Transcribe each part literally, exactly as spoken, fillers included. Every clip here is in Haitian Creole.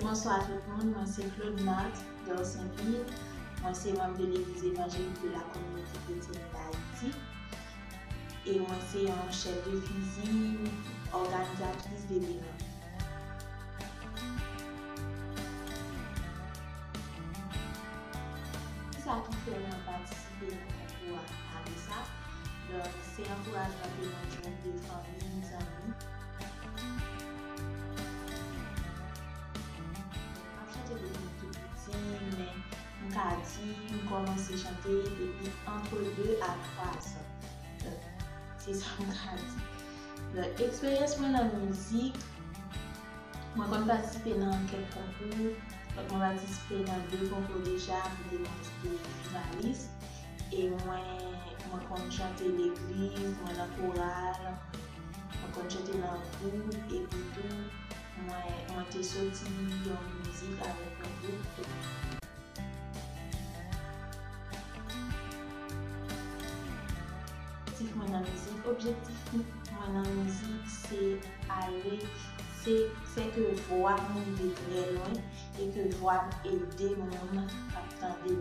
Bonswa tout moun, mwen se Claude Marthe Dorsainville. Mwen se manm de Legliz Evanjelik de la Communauté Chrétienne d'Haïti. E mwen se yon chèf de kizin, òganizatris de evenman. Kisa ki fè mwen patisipe nan konkou a, AVESA? Donk, se ankourajman ke mwen jwenn de fanmi, zanmi. M ap chante depi m tou piti, men m ka di m kòmanse chante depi antre de a twa zan. Donk, se sa m ka di. Donk, eksperyans mwen nan mizik, mwen konn patisipe nan kèk konkou. Donk, mwen patisipe nan de konkou deja, kote mwen te finalis. E mwen, mwen konn chante legliz, mwen nan koral, mwen konn chante nan gwoup, epi tou, mwen, mwen te soti yon mizik avèk yon gwoup. Objektif mwen nan mizik, objektif mwen nan mizik, se ale, se, se ke vwa m rive trè lwen e ke vwa m ede moun k ap tande m.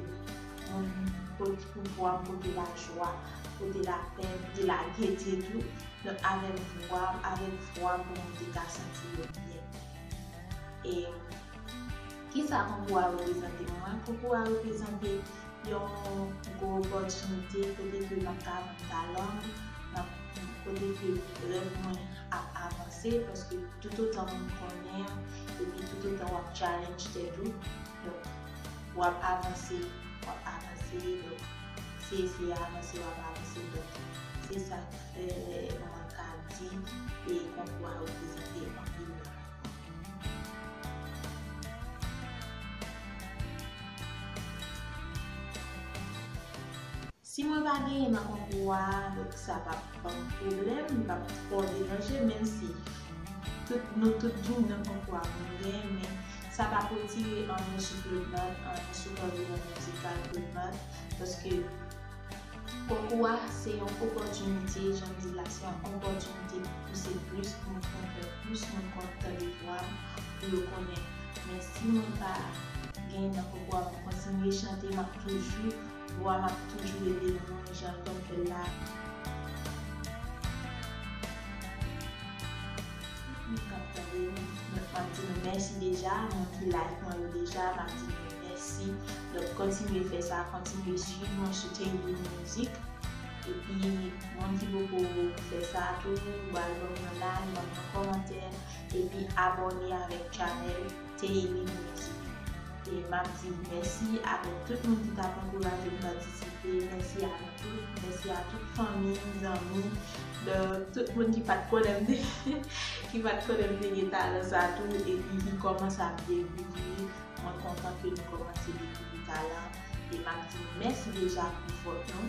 Moun pot-, pou vwa m pote lajwa, pote lapè, pote lagete tou. Donk, avèk vwa m, avèk vwa m, pou moun te ka santi yo byen. E kisa konkou a reprezante pou mwen? Konkou a reprezante yon gwo opòtinite kote ke m ap ka vann talan m, m ap, kote ke rèv mwen ap avanse, paske toutotan moun konnen w, epi toutotan w ap challenge tèt ou, donk, w ap avanse, w ap avanse, donk, se, se avanse, w ap avanse, donk, se sa k fè mwen ka di, e konkou a reprezante anpil nan lavi mwen. Si mwen pa genyen nan konkou a, donk sa p ap ban m pwoblèm, li p ap twò deranje, menm si tout, nou tout vin nan konkou a pou nou genyen, men sa p ap retire anyen sou Claude Marthe, anyen sou karyè mizikal Claude Marthe, paske konkou a, se yon opòtinite, jan m di la, se yon opòtinite pou pouse plis moun konn, fè plis moun konn tande vwa m, pou yo konnen. Men si mwen pa genyen nan konkou a, m ap kontinye chante, m ap toujou, vwa m ap toujou ede moun, jan l konn fè l la. Tout moun k ap tande m, m ap di nou mèsi deja, moun ki like mwen yo deja, m ap di nou mèsi. Donk, kontinye fè sa, kontinye swiv mwen sou Taylin Music. Epi, moun ki poko fè sa tou, ou al ban mwen like, ban mwen kòmantè, epi abòne avèk channel Taylin Music. E m ap di mèsi avèk tout moun ki t ap ankouraje m patisipe. Mèsi a nou tout. Mèsi a tout fanmi, zanmi, donk, tout moun ki pa t konnen m te, ki pa t konnen m te gen talan sa tou, epi ki kòmanse ap dekouvri. Mwen kontan ke nou kòmanse dekouvri talan. E m ap di mèsi deja pou vòt nou.